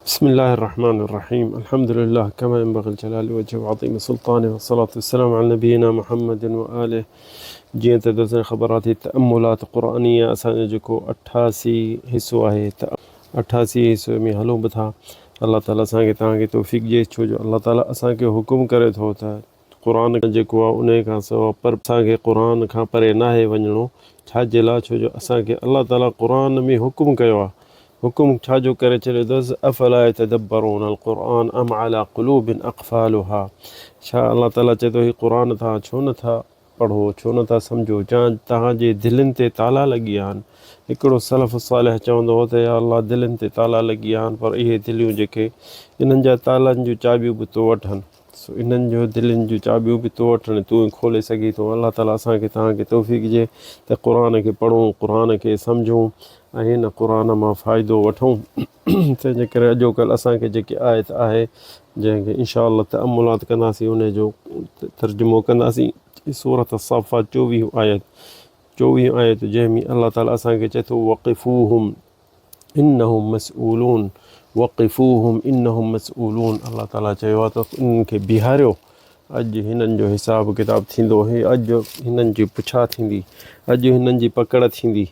بسم الله الرحمن الرحيم الحمد لله كما ينبغي لجلال وجهه وعظيم سلطانه والصلاة والسلام على نبينا محمد وآله جيئن ته دوستن خبر آ ٿي تأملات قرآنيه اسان جو جيڪو 88 حصو آهي ته 88 حصي ۾ هلون به ٿا الله تعالي اسان کي توهان کي توفيق ڏئي ڇو جو الله تعالي اسان کي حڪم ڪري ٿو ته قرآن جيڪو آهي انهي کان سوا پر اسان کي قرآن کان پري ناهي وڃڻو ڇا جي لاء ڇو جو اسان کي الله تعالي قرآن ۾ حڪم ڪيو آهي حڪم ڇا جو ڪري ڇڏيو اٿس افلا يتدبرون القرآن ام علي قلوب اقفالها ڇا الله تعالي چئي ٿو هي قرآن توهان ڇو نه ٿا پڙهو ڇو نه ٿا سمجهو جان توهان جي دلين تي تالا لڳي ويا آهن هڪڙو سلف صالح چوندو هو ته يا الله دلين تي تالا لڳي ويا آهن پر اهي دليون جيڪي انهن جا تالن جون چاٻيون به تو وٽ آهن سو انهن جو دلين جون چاٻيون به تو وٽ آهن تون ئي کولي سگهين ٿو. الله تعالي اسان کي توهان کي توفيق ڏئي ته قرآن کي پڙهون، قرآن کي سمجهون ۽ هن قرآن مان فائدو وٺون. تنهن جي ڪري اڄوڪلهه اسان کي جيڪي آيت آهي جنهن کي انشاء الله تأملات ڪنداسين انهي جو ترجمو ڪنداسين سورة الصافات چوويهون آيت چوويهون آيت جنهن ۾ الله تعالي اسان کي چئي ٿو وقفوهم انهم مسئولون وقفوهم انهم مسئولون الله تعالي چيو آهي ته انهن کي بيهاريو اڄ هنن جو حساب ڪتاب ٿيندو هي اڄ هنن جي پڇا ٿيندي اڄ هنن جي پڪڙ ٿيندي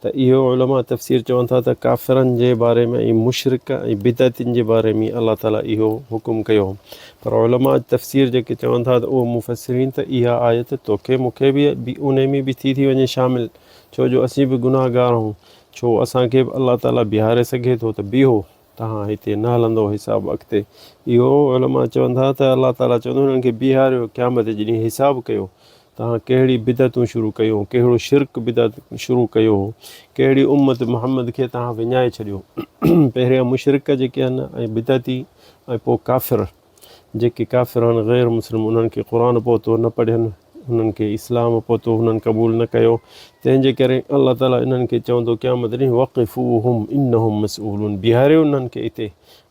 ته اهو علماء تفسير چون ٿا ته ڪافرن جي باري ۾ ۽ مشرڪ ۽ بدعتين جي باري ۾ الله تعالي اهو حڪم ڪيو پر علماء تفسير جيڪي چون ٿا ته اهو مفسرين ته اها آيت توکي مونکي به انهي ۾ به ٿي ٿي وڃي شامل ڇو جو اسين به گناهگار آهيون ڇو اسان کي به الله تعاليٰ بيهاري سگهي ٿو ته بيهو، توهان هتي نه هلندؤ حساب اڳتي. اهو علماء چون ٿا ته الله تعاليٰ چوندو هنن کي بيهاريو قيامت جي ڏينهن حساب ڪيو، توهان ڪهڙي بدعتون شروع ڪيون، ڪهڙو شرڪ بدعت شروع ڪيو هو، ڪهڙي امت محمد کي توهان وڃائي ڇڏيو. پهريان مشرڪ جيڪي آهن ۽ بدعتي ۽ پوء ڪافر. جيڪي ڪافر آهن غير مسلم انهن کي قرآن پهتو نه پڙهين انهن کي اسلام پهتو انهن قبول نه ڪيو تنهن جي ڪري الله تعالي انهن کي چوندو قيامت ڏينهن وقفوهم انهم مسئولون بيهاريو انهن کي اتي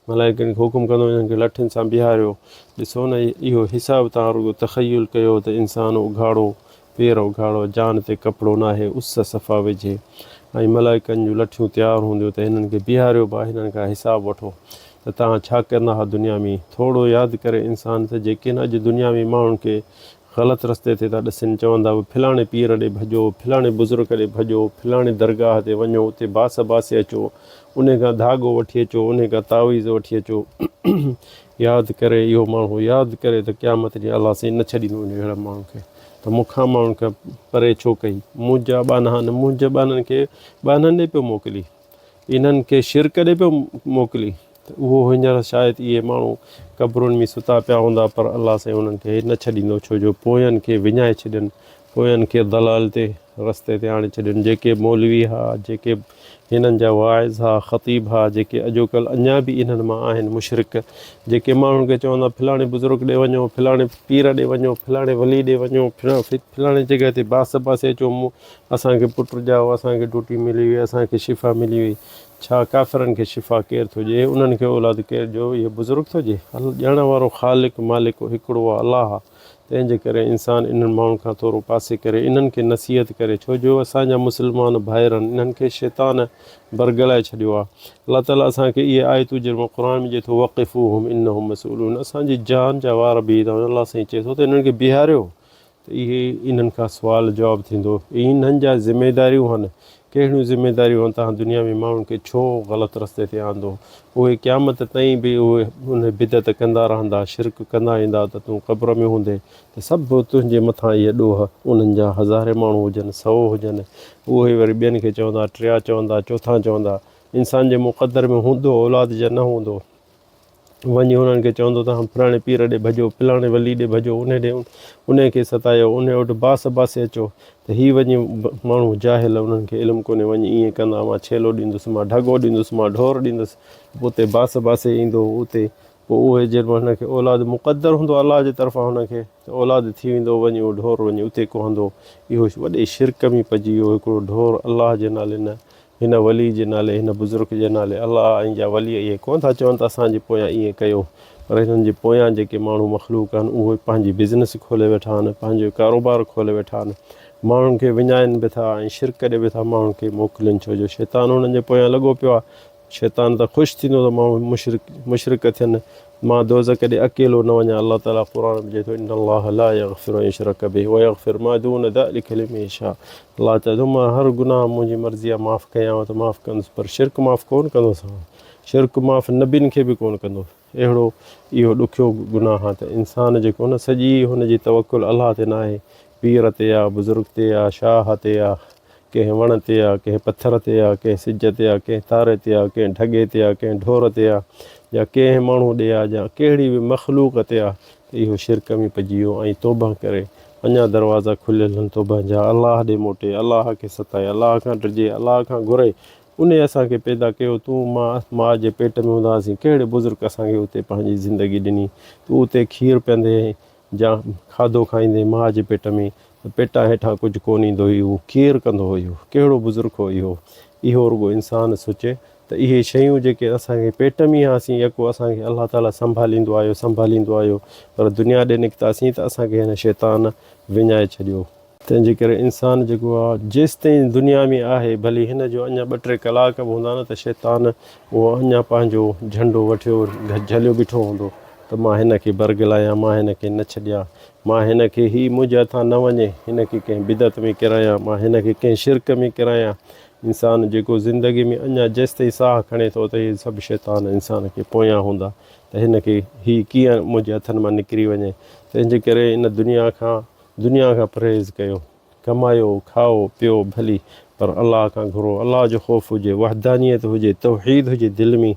ملائڪن کي حڪم ڪندو انهن کي لٺين سان بيهاريو ڏسو نه اهو حساب تان رڳو تخيل ڪيو ته انسان اگهاڙو پير اگهاڙو، جان تي ڪپڙو ناهي، اس صفا وجهي ۽ ملائڪن جون لٺيون تيار هونديون ته هنن کي بيهاريو به هنن کان حساب وٺو ته توهان ڇا ڪندا ها دنيا ۾. ٿورو ياد ڪري انسان ته جيڪي نه اڄ دنيا ۾ ماڻهن کي غلط رستي تي ٿا ڏسين چون ٿا فلاڻي پير ڏي ڀڄو، فلاڻي بزرگ ڏي ڀڄو، فلاڻي درگاهه تي وڃو اتي باس باسي اچو، انهي کان ڌاڳو وٺي اچو، انهي کان تعويذ وٺي اچو. ياد ڪري اهو ماڻهو ياد ڪري ته قيامت ڏينهن الله سائين نه ڇڏيندو انهي اهڙن ماڻهن کي. ته مون کان ماڻهن کان پري ڇو ڪئي؟ منهنجا ٻانها نه منهنجي ٻانهن کي ٻانهن ڏي پيو موڪلي، انهن کي شرڪ ڏي پيو موڪلي ته اهو هينئر شايد اهي ماڻهو قبرن ۾ ستا پيا هوندا پر الله سائين انهن کي نه ڇڏيندو ڇو جو پوين کي وڃائي ڇڏين پوين کي ضلال تي رستي تي آڻي ڇڏين جيڪي مولوي ها جيڪي هنن جا واعظ ها خطيب ها جيڪي اڄوڪلهه اڃا به انهن مان آهن مشرڪ جيڪي ماڻهن کي چوندا فلاڻي بزرگ ڏي وڃو فلاڻي پير ڏي وڃو فلاڻي ولي ڏي وڃو فلاڻي جڳهه تي باس باسي اچو اسان کي پٽ ڄائو اسان کي ڊوٽي ملي وئي اسان کي شفا ملي وئي ڇا ڪافرن کي شفا ڪير ٿو ڏئي انهن کي اولاد ڪير ڏيو اهي بزرگ ٿو ڏئي ڏيڻ وارو خالق مالڪ هڪڙو آهي الله آهي تنهن جي ڪري انسان انهن ماڻهن کان ٿورو پاسي ڪري انهن کي نصيحت ڪري ڇو جو اسان جا مسلمان ڀائر آهن انهن کي شيطان برغلائي ڇڏيو آهي الله تعالي اسان کي اهي آيتون جن مان قرآن ۾ چئي ٿو وقفوهم انهم مسئولون اسان جي جان جا وار بيهي ٿا وڃن الله سائين چئي ٿو ته انهن کي بيهاريو ته اهي انهن کان سوال جواب ٿيندو انهن جا ذميداريون آهن ڪهڙيون ذميداريون آهن توهان دنيا ۾ ماڻهن کي ڇو غلط رستي تي آندو؟ اهي قيامت تائين به اهي انهي بدعت ڪندا رهندا، شرڪ ڪندا ايندا ته تون قبر ۾ هوندين ته سڀ تنهنجي مٿان اهي ڏوهه انهن جا هزارين ماڻهو هجن سئو هجن اهي وري ٻين کي چوندا ٽيا چوندا چوٿان چوندا انسان جي مقدر ۾ هوندو اولاد يا نه هوندو. وڃي انهن کي چوندو ته فلاڻي پير ڏي ڀڄو، فلاڻي ولي ڏي ڀڄو، انهي ڏي انهي کي ستايو، انهي وٽ باس باسي اچو ته هي وڃي ماڻهو جاهل انهن کي علم ڪونهي وڃي ائين ڪندا مان ڇيلو ڏيندس، مان ڍڳو ڏيندس، مان ڍور ڏيندس، پوء اتي باس باسي ايندو اتي پوء اهي جنهن مهل هن کي اولاد مقدر هوندو الله جي طرفان هن کي ته اولاد ٿي ويندو وڃي اهو ڍور وڃي اتي ڪهندو اهو وڏي شرڪ ۾ پئجي ويو هڪڙو ڍور الله جي نالي نه هن ولي جي نالي، هن بزرگ جي نالي، الله ۽ جا ولي اهي ڪونه ٿا چون ته اسان جي پويان ائين ڪيو، پر هنن جي پويان جيڪي ماڻهو مخلوق آهن، اهي پنهنجي بزنس کولي ويٺا آهن، پنهنجو ڪاروبار کولي ويٺا آهن، ماڻهن کي وڃائين به ٿا ۽ شرڪ ڏي به ٿا ماڻهن کي موڪلين، ڇو جو شيطان هنن جي پويان لڳو پيو آهي. شيطان ته خوش ٿيندو ته ماڻهو مشرڪ مشرڪ ٿين، مان دوزخ ڏي اڪيلو نه وڃان. الله تعالي قرآن ۾ چئي ٿو ان الله لا يغفر ان يشرڪ به ويغفر ما دون ذلک لمن يشاء الله چئي ٿو مان هر گناهه منهنجي مرضي آهي معاف ڪيانو ته معاف ڪندس پر شرڪ معاف ڪونه ڪندوسانو، شرڪ معاف نبين کي به ڪونه ڪندو. اهڙو اهو ڏکيو گناهه آ ته انسان جيڪو نه سڄي هن جي توڪل الله تي ناهي، پير تي آ، بزرگ تي آ، شاهه تي آ، ڪنهن وڻ تي آ، ڪنهن پٿر تي آ، ڪنهن سج تي آ، ڪنهن تاري تي آ، ڪنهن ڍڳي تي آ، ڪنهن ڍور تي آ يا ڪنهن ماڻهو ڏي آ يا ڪهڙي به مخلوق تي آ ته اهو شرڪ ۾ پئجي ويو ۽ توبه ڪري اڃا دروازا کليل هن توبه جا الله ڏي موٽي، الله کي ستائي، الله کان ڊڄي، الله کان گهري انهيء اسان کي پيدا ڪيو، تون مان ماء جي پيٽ ۾ هوندا هئاسين، ڪهڙي بزرگ اسان کي اتي پنهنجي زندگي ڏني، تون اتي کير پيئندي هئين يا کاڌو کائيندي هئين ماء جي پيٽ ۾، ته پيٽان هيٺان ڪجهه ڪونه ايندو هيو، هو ڪير ڪندو هو اهو، ڪهڙو بزرگ هو اهو، اهو رڳو انسان سوچي ته اهي شيون جيڪي اسان کي پيٽ ۾ هئاسين يڪو اسان کي الله تعاليٰ سنڀاليندو آيو، سنڀاليندو آيو، پر دنيا ڏي نڪتاسين ته اسان کي هن شيطان وڃائي ڇڏيو. تنهن جي ڪري انسان جيڪو آ جيستائين دنيا ۾ آهي ڀلي هن جو اڃا ٻه ٽي ڪلاڪ به هوندا نه ته شيطان اهو اڃا پنهنجو جهنڊو وٺيو جهليو بيٺو هوندو ته مان هن کي برغلايان مان هن کي نه ڇڏيان مان هن کي هي منهنجي هٿان نه وڃي هن کي ڪنهن بدعت ۾ ڪرايان مان هن کي ڪنهن شرڪ ۾ ڪرايان انسان جيڪو زندگي ۾ اڃا جيستائين ساهه کڻي ٿو ته هي سڀ شيطان انسان کي پويان هوندا ته هن کي هي ڪيئن منهنجي هٿن مان نڪري وڃي تنهن جي ڪري ان دنيا کان دنيا کان پرهيز ڪيو، ڪمايو، کائو، پيو ڀلي پر الله کان گهرو، الله جو خوف هجي، وحدانيت هجي، توحيد هجي دل ۾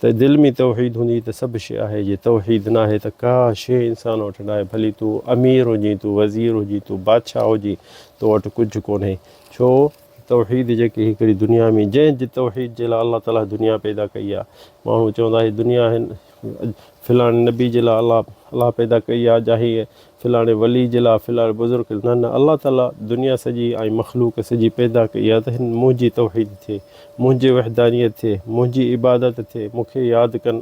ته دل ۾ توحيد هوندي ته سڀ شيء آهي، جي توحيد ناهي ته ڪا شيء انسان وٽ ناهي، ڀلي تون امير هجين، تون وزير هجين، تون بادشاهه هجين، تو وٽ ڪجهه ڪونهي، ڇو توحيد جيڪي هڪڙي دنيا ۾ جنهن جي توحيد جي لاء الله تعالي دنيا پيدا ڪئي آهي، ماڻهو چوندا هي دنيا هن فلاڻي نبي جي لاء الله الله پيدا ڪئي آهي جا هي فلاڻي ولي جي لاء فلاڻي بزرگ نه نه الله تعالي دنيا سڄي ۽ مخلوق سڄي پيدا ڪئي آهي ته هن منهنجي توحيد ٿئي منهنجي وحدانيت ٿئي منهنجي عبادت ٿئي مون کي ياد ڪن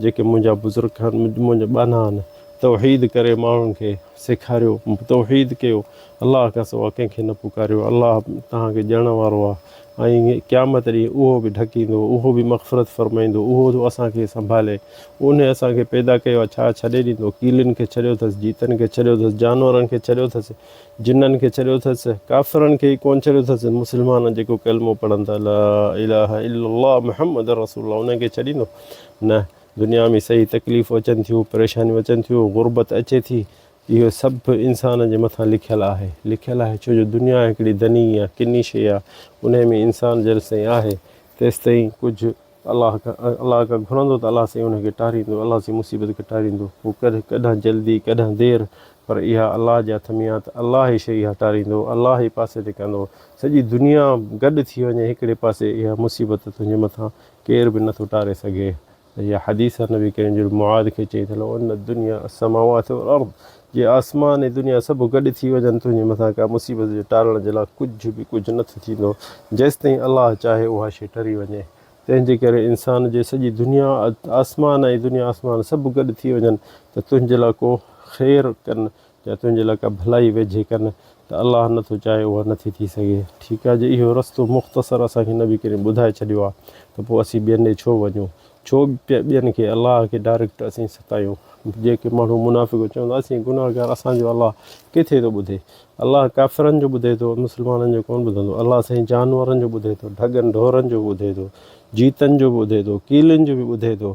جيڪي منهنجا بزرگ آهن منهنجا ٻانها آهن توحيد ڪري ماڻهن کي سيکاريو توحيد ڪيو الله کان سواء ڪنهن کي نه پڪاريو الله توهان کي ڄڻڻ وارو آهي ۽ قيامت ڏينهن اهو به ڍڪيندو، اهو به مغفرت فرمائيندو، اهو ٿو اسان کي سنڀالي. انهي اسان کي پيدا ڪيو آهي، ڇا ڇڏي ڏيندو؟ ڪيلين کي ڇڏيو اٿس، جيتن کي ڇڏيو اٿس، جانورن کي ڇڏيو اٿس، جنن کي ڇڏيو اٿس، ڪافرن کي ئي ڪونه ڇڏيو اٿس، مسلمانن جيڪو ڪلمو پڙهن ٿا لا اله الا الله محمد رسول الله انهن کي ڇڏيندو؟ نه، دنيا ۾ سهي تڪليفون اچن ٿيون، پريشانيون اچن ٿيون، غربت اچي ٿي، اهو سڀ انسان جي مٿان لکيل آهي، لکيل آهي ڇو جو دنيا هڪڙي دني يا ڪني شيء آهي، انهي ۾ انسان جيستائين آهي تيستائين ڪجهه الله کان الله کان گهرندو ته الله سائين ان کي ٽاريندو، الله سائين مصيبت کي ٽاريندو، پوء ڪڏهن ڪڏهن جلدي ڪڏهن دير پر اها الله جي هٿ ۾ آهي ته الله ئي شيء اها ٽاريندو، الله ئي پاسي تي ڪندو، سڄي دنيا گڏ ٿي وڃي هڪڙي پاسي اها مصيبت تنهنجي مٿان ڪير به نٿو ٽاري سگهي. اها حديث آهي نبي ڪريم جن معاذ کي چئي ٿو لو ان الدنيا السماوات والارض جي آسمان ۽ دنيا سڀ گڏ ٿي وڃن تنهنجي مٿان ڪا مصيبت جي ٽارڻ جي لاء ڪجهه به ڪجهه نه ٿو ٿيندو جيستائين الله چاهي اها شيء ٽري وڃي تنهن جي ڪري انسان جي سڄي دنيا آسمان ۽ دنيا آسمان سڀ گڏ ٿي وڃن ته تنهنجي لاء ڪو خير ڪن يا تنهنجي لاء ڪا ڀلائي ويجهي ڪن ته الله نه ٿو چاهي اها نه ٿي ٿي سگهي. ٺيڪ آهي جي اهو رستو مختصر اسان کي نبي ڪريم ٻڌائي ڇڏيو آهي ته پوء اسين ٻين ڏي ڇو وڃون؟ ڇو ٻين کي الله کي ڊائريڪٽ اسين ستايون؟ جيڪي ماڻهو منافق چوندا اسين گنهگار اسان جو الله ڪٿي ٿو ٻڌي؟ الله ڪافرن جو ٻڌي ٿو مسلمانن جو ڪونه ٻڌندو. الله سائين جانورن جو ٻڌي ٿو، ڍڳن ڍورن جو به ٻڌي ٿو، جيتن جو به ٻڌي ٿو، ڪيلين جو به ٻڌي ٿو،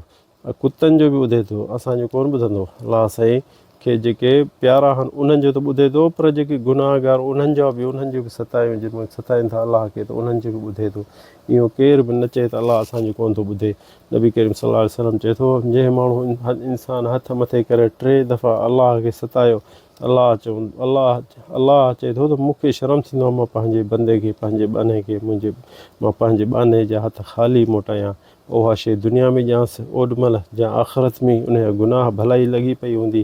ڪتن جو به ٻڌي ٿو، اسان جو ڪونه ٻڌندو. الله سائين کي جيڪي پيارا آهن انهن جو ته ٻڌي ٿو پر جيڪي گناهگار انهن جا به انهن جون به ستايون جن ۾ ستائين ٿا الله کي ته انهن جو به ٻڌي ٿو. اهو ڪير به نه چئي ته الله اسان جو ڪونه ٿو ٻڌي. نبي ڪريم صلي الله عليه وسلم چئي ٿو جنهن ماڻهو انسان هٿ مٿي ڪري ٽي دفعا الله کي ستايو ته الله چون الله الله چئي ٿو ته مون کي شرم ٿيندو آهي مان پنهنجي بندي کي پنهنجي ٻانهي کي منهنجي مان پنهنجي ٻانهي جا هٿ خالي موٽايان اها شيء دنيا ۾ ڄانس اوڏ مهل جا آخرت ۾ ان جا گناهه ڀلائي لڳي پئي هوندي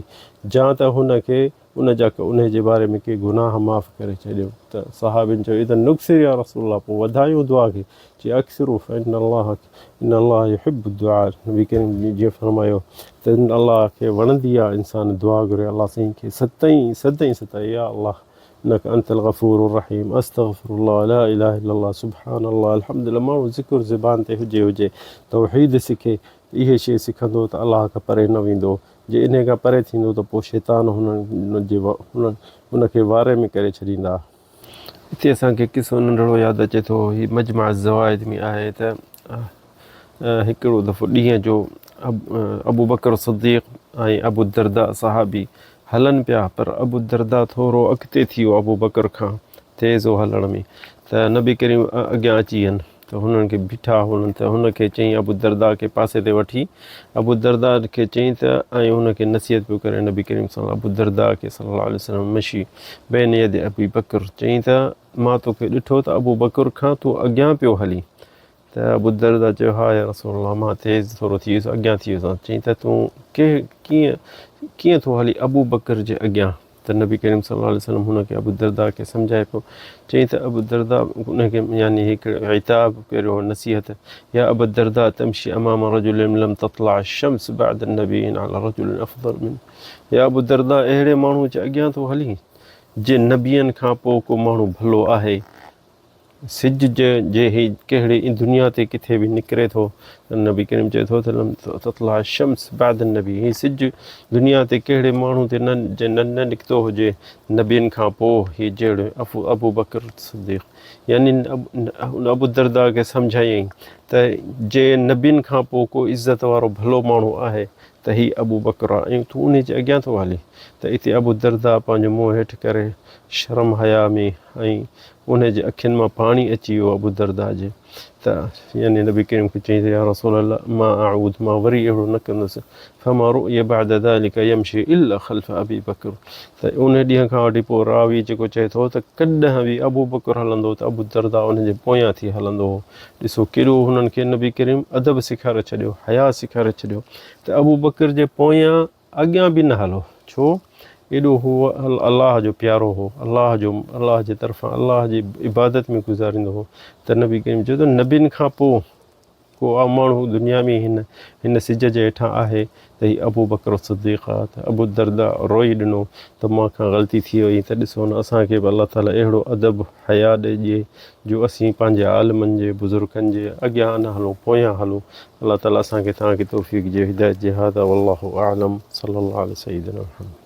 جان ته هن کي ان جا انهي جي باري ۾ ڪي گناهه معاف ڪري ڇڏيو ته صحابين چيو اذا نڪثر يا رسول الله پوء وڌايون دعا کي چي اڪثروا فان الله ان الله يحب الدعاء نبي ڪريم جيئن فرمايو ته الله کي وڻندي آهي انسان دعا گهري الله سائين کي ستائين سدائين ستائي يا الله. انک انت الغفور الرحيم استغفر الله لا اله الا الله سبحان الله الحمد لله ماڻهو ذڪر زبان تي هجي هجي توحيد سکي ته اهي شيء سکندو ته الله کان پري نه ويندو جي انهي کان پري ٿيندو ته پوء شيطان هن جي هن کي واري ۾ ڪري ڇڏيندا. اتي اسان کي قصو ننڍڙو ياد اچي ٿو هي مجمع الزوائد ۾ آهي ته هڪڙو دفعو ڏينهن جو ابوبڪر صديق ۽ ابو الدرداء صحابي هلن پيا پر ابو الدرداء ٿورو اڳتي ٿي ويو ابوبڪر کان تيز هو هلڻ ۾ ته نبي ڪريم اڳيان اچي وين ته هنن کي بيٺا هنن ته هن کي چيائين ابو الدرداء کي پاسي تي وٺي ابو الدرداء کي چيائين ته ۽ هن کي نصيحت پيو ڪري نبي ڪريم صلي الله ابو الدرداء کي صلي الله عليه وسلم مشي بين يد ابي بڪر چيائين ته مان توکي ڏٺو ته ابو بڪر کان تون اڳيان پيو هلين ته ابو الدرداء چيو، ها يا رسول الله مان تيز ٿورو ٿي ويس اڳيان ٿي ويس. چيائين ته تون ڪيئن ڪيئن ٿو هلين ابو بڪر جي اڳيان؟ ته نبي ڪريم صلي الله عليه وسلم هن کي ابو الدرداء کي سمجهائي پيو چيائين ته ابو الدرداء ان کي يعني هڪ عتاب ڪريو نصيحت يا ابا الدرداء تمشي امام رجل لم تطلع الشمس بعد النبيين على رجل افضل منه يا ابو الدرداء اهڙي ماڻهو جي اڳيان ٿو هلين جي نبين کان پوء ڪو ماڻهو ڀلو آهي سج جي هي ڪهڙي دنيا تي ڪٿي به نڪري ٿو ته نبي ڪريم چئي ٿو ته لم تطلع الشمس بعد النبي هي سج دنيا تي ڪهڙي ماڻهو تي نه نه نه نڪتو هجي نبين کان پوء هي جهڙو ابو ابو بڪر صديق يعني ان ابو الدرداء کي سمجهايائين ته جي نبين کان پوء ڪو عزت وارو ڀلو ماڻهو آهي ته هي ابو بڪر آهي ۽ تون انهي جي اڳيان ٿو هلين ته اتي ابو الدرداء پنهنجو منهن هيٺ ڪري شرم حيا ۾ ۽ انهي جي اکين مان پاڻي اچي ويو ابو الدرداء جي ته يعني نبي ڪريم کي چيائين ته يا رسول الله ما اعود مان وري اهڙو نه ڪندس فما رؤي بعد ذلك يمشي الا خلف ابي بڪر ته انهي ڏينهن کان وٺي پوء راوي جيڪو چئي ٿو ته ڪڏهن به ابو بڪر هلندو ته ابو الدرداء انهي جي پويان ٿي هلندو هو ڏسو ڪيڏو هنن کي نبي ڪريم ادب سيکاري ڇڏيو حياء سيکاري ڇڏيو ته ابو بڪر جي پويان اڳيان به نه هلو، ڇو؟ ايڏو هو الله جو پيارو هو، الله جو الله جي طرفان الله جي عبادت ۾ گذاريندو هو ته نبي ڪريم چيو ته نبين کان پوء ڪو ماڻهو دنيا ۾ هن هن سج جي هيٺان آهي ته هي ابو بڪر صديق آ ته ابو الدرداء روئي ڏنو ته مان کان غلطي ٿي وئي ته ڏسو نه اسان کي به الله تعالي اهڙو ادب حياء ڏئي جو اسين پنهنجي عالمن جي بزرگن جي اڳيان نه هلون پويان هلون الله تعالي اسان کي توهان کي توفيق جي هدايت جي هذا والله اعلم صلي الله علي سيدنا محمد.